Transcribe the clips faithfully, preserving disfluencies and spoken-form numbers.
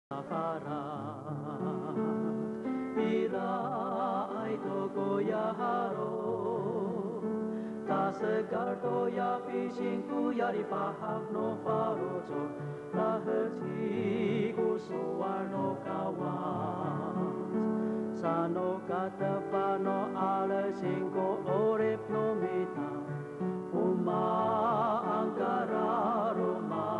Iraay to koya haro, ta sekal toya pising koya lipahak no faloco', laheci ko sowal no Kawas. Sano katefa no alesing ko 'orip no mita, o maan ka laloma'.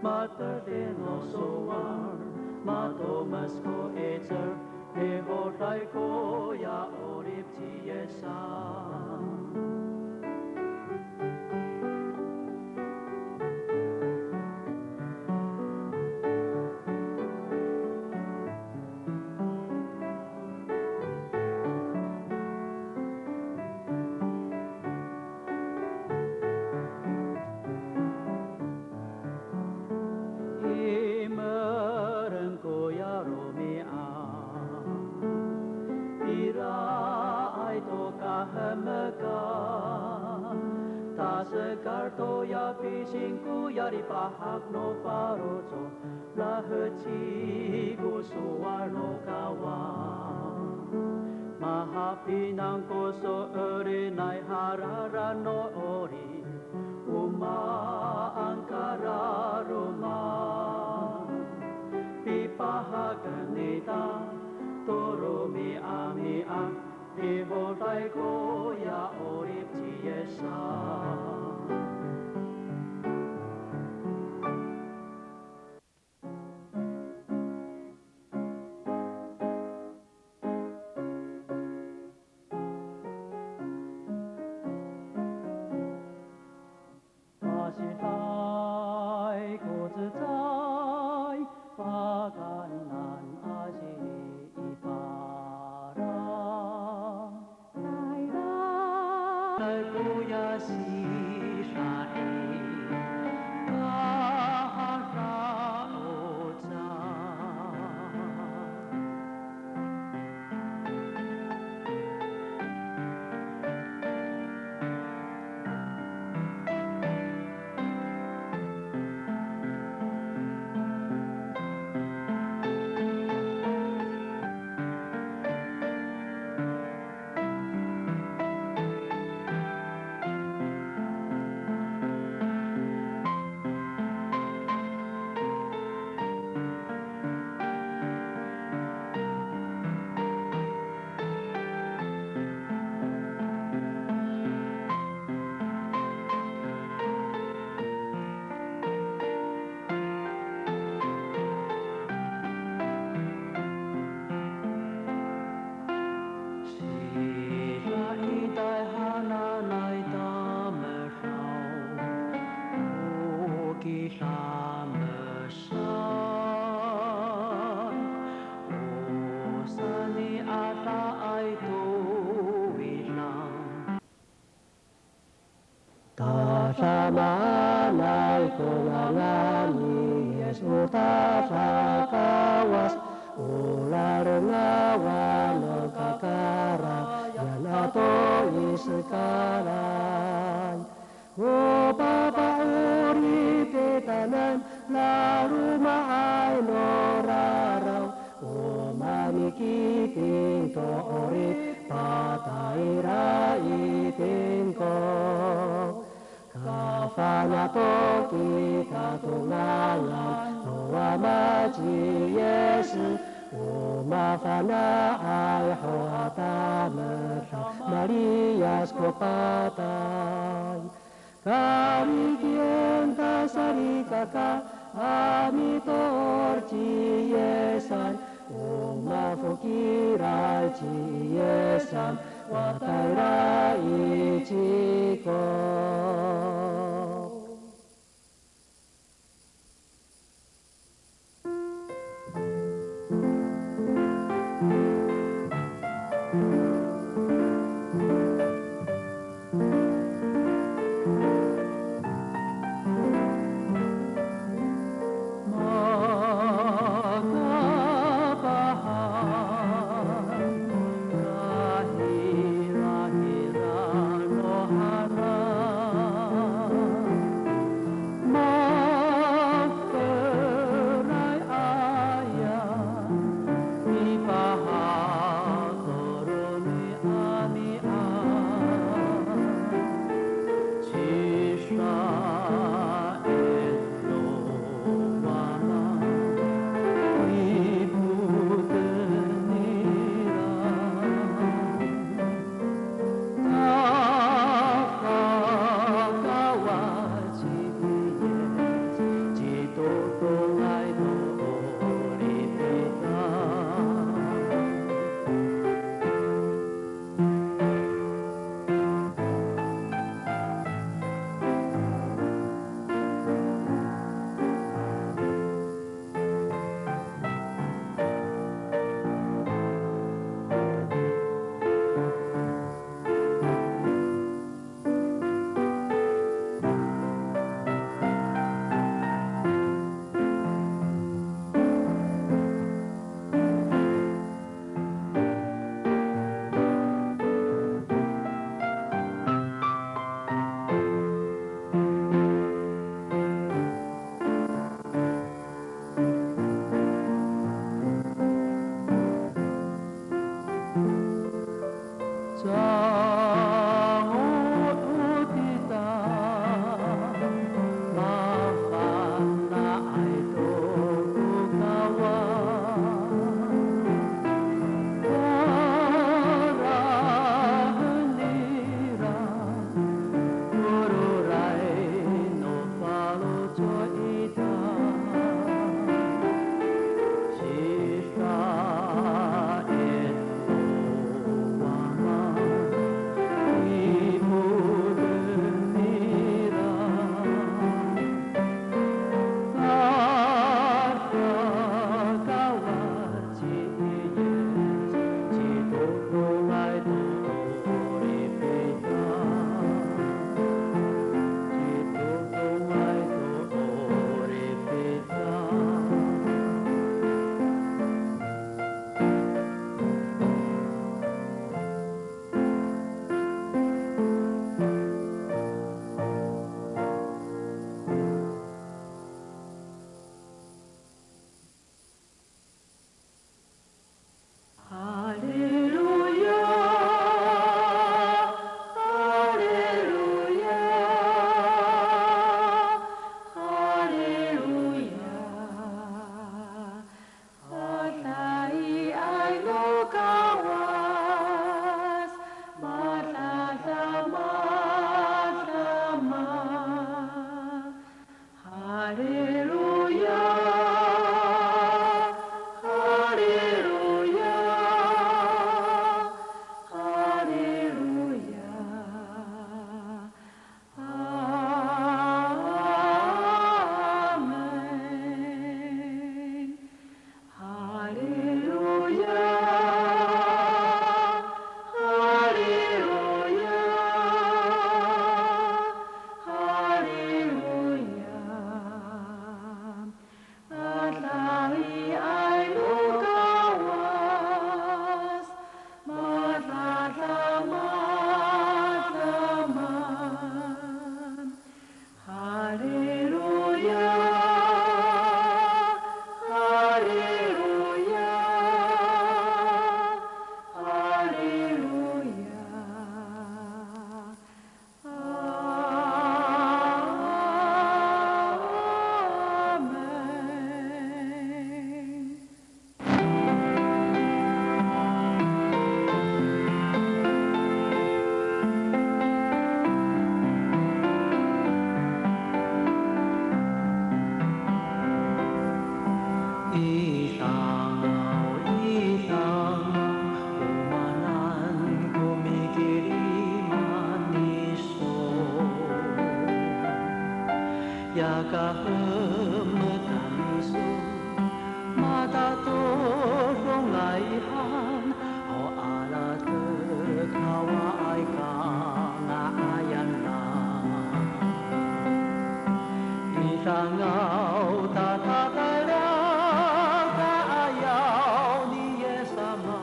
Matedil no sowal, matomes ko 'icel, mihoday koya 'orip ci Yis sa. I meleng koya romi'ad, iraay to kahemekan, ta sekal toya pising koya lipahak no faloco', laheci ko sowal no Kawas. Mahapinang ko so'elinay halalan no 'orip, o maan ka laloma'. Pipahaken ita to romi'ami'ad, mihoday koya 'orip ci Yis sa. Masiday ko cecay, pakaenan a sini i Pala. Sira i tayhananay tamdaw, o kidamesan, o sani'adaay to widang. Tadamaanay ko ngangan ni Yis o tada Kawas, o lalengawan no kakarayan ato i sekalay. O papa'orip titaanan, laloma'ay no raraw, o mamikiting to 'orip, patayra i tingko. Kafana' to kita to ngangan no Ama ci Yis, o mafana'ay ho a tamdaw, maliyas ko patay. Karikien ta salikaka a mitoor ci Yisan, o mafokiray ci Yisan, o tayra i ciko. Haleluya, haleluya, haleluya. Amen. Haleluya, haleluya, haleluya. Adadaay no Kawas, madadamadaman. Haleluya, haleluya, haleluya. Amen. Idang aw idang aw, o maanan ko mikiliman iso. Ya kahemekan iso, matatodongay han, o alatek awaay kanga'ayan. Idang aw tatatayra ka'ayaw ni Yis sama,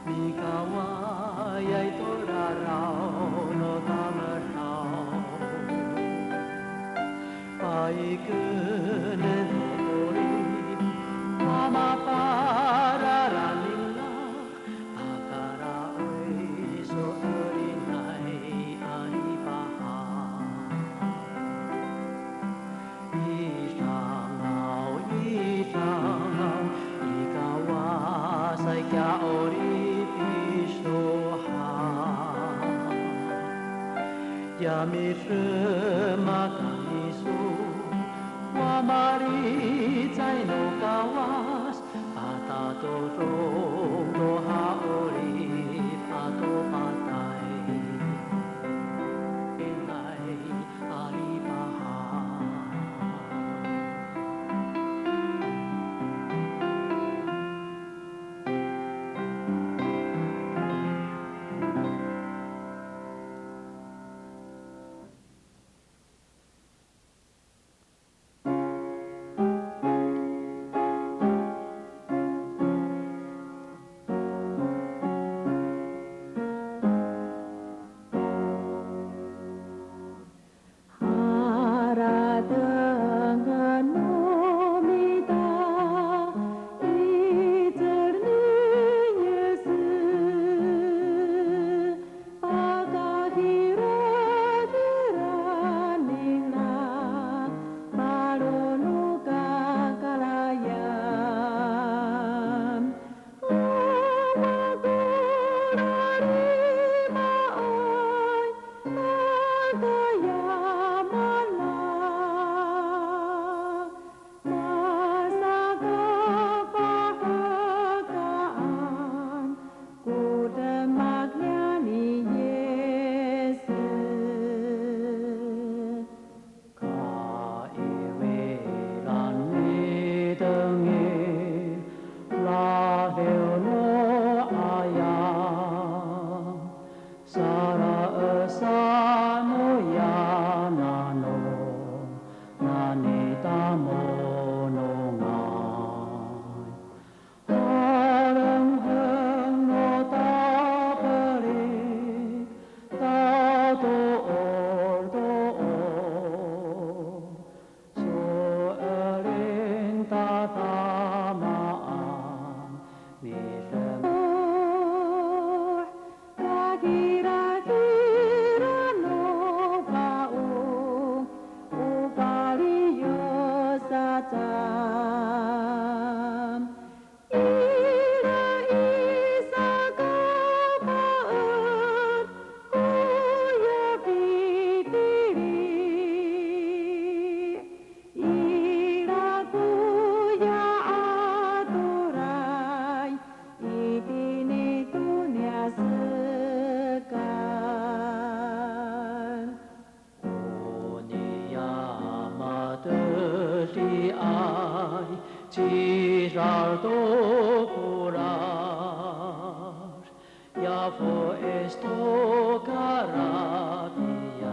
mikawayay to raraw no tamdaw. Paikenen to 'orip a mapararanila, aka raoy so'elinay a lipahak. Idang aw, idang aw, i Kawasay kiya 'orip iso ha. Ya midemak kami iso, wa malicay no Kawas, a tatodong to ha'orip ato patay. Inay a lipahak. Cidal to polar, ya fo'es to karabiyak,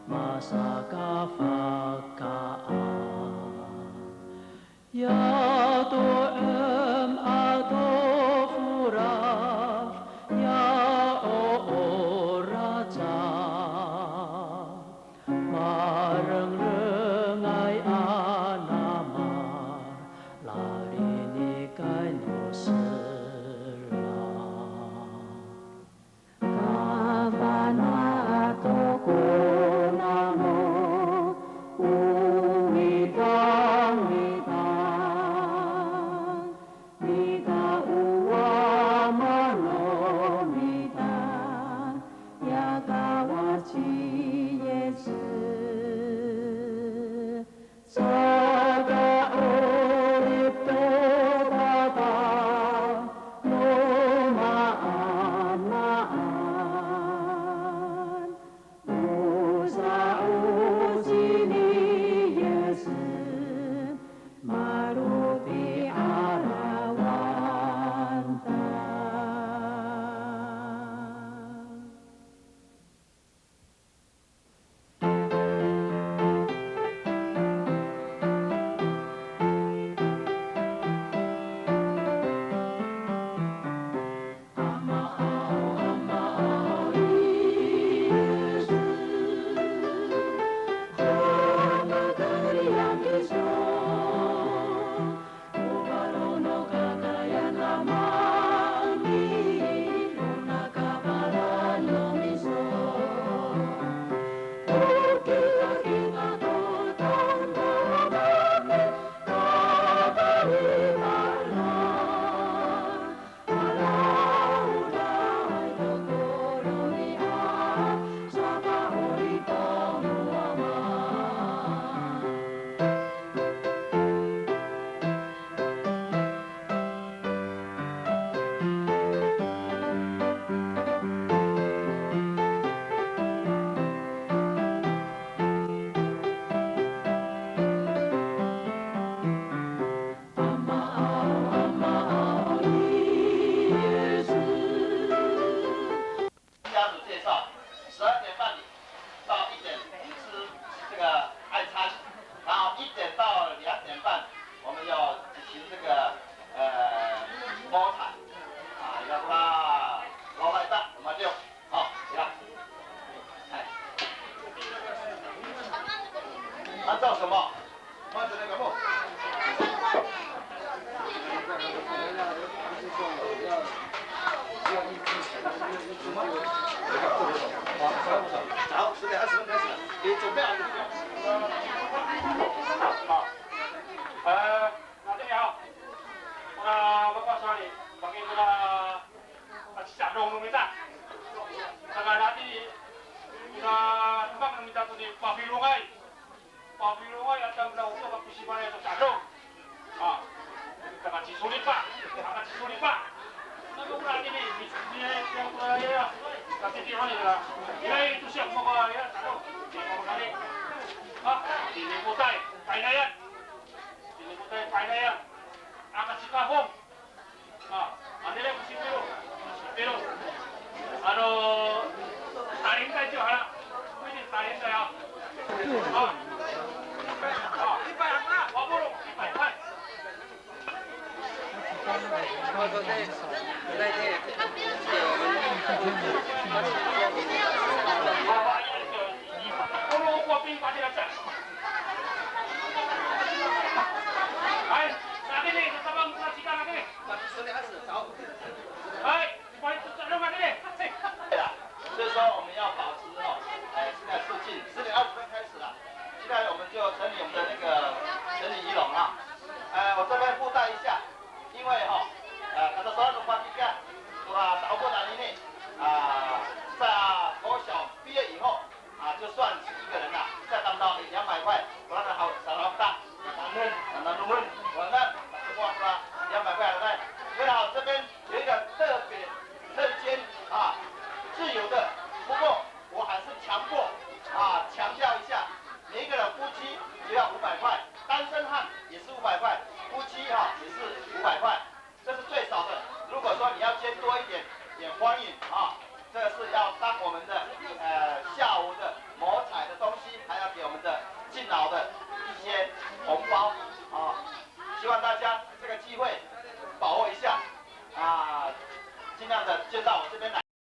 masakafahkaan. Ya to'em ato folad, ya o oracan. Marengrengay a namal, lalinikay no selang. Kafana' to ko namo, o widang, widang, widang o wama no mita, ya Kawas ci Yis. Saka'orip to Papa no maan, maan. O sa'osi ni Yis, malopi'arawan ta. Amaaw, amaaw, Yis. 家族介绍，十二点半到一点吃这个爱餐，然后一点到两点半，我们要举行这个，呃，摸彩，啊，要把老外带，我们就 好，起来。哎。按照什么？按照那个木。什么？好，十点二十分开始了，你准备好就行。好。呃，那这里啊，那报告说你，把给这个 A cicadong no mita. Saka nati, ira demak no mita to ni pafilongay. Pafilongay a tamdaw to ka pisifanay to cadong. A, saka cisolipa, saka cisolipa. Saka ora tini, ni, ni, yang ora ya, ka titi honi ira. Ira itu siya maka ya cadong. Ni maka ni. A, tinipotay, painayan. Tinipotay, painayan. Aka cikafong. A, anini ko sipiro. Sipiro. Ano, talintay to hara. Pwede talintay, a. A. A. Wapolo, ipay, hay. Hay, sa anini, sa tabang, sa cika anini. 对了，所以说我们要保持哦，哎，现在肃静，十点二十分开始了，现在我们就整理我们的那个整理仪容啊。哎，我这边附带一下，因为哈，呃，katasowalan no pakayni, tora sa'opo anini, 啊，在国小毕业以后， 啊，就算是一个人了，再当到两百块，不然的好，少了大，难弄，难弄，我那，我两百块了，那，因为好，这边有一个特别人间啊，自由的，不过我还是强迫啊，强调一下，每一个人夫妻只要五百块，单身汉也是五百块，五百块，这是最少的。如果说你要捐多一点，也欢迎啊。这个是要当我们的呃下午的谋财的东西，还要给我们的敬老的一些红包啊。希望大家这个机会把握一下啊，尽量的捐到我这边来。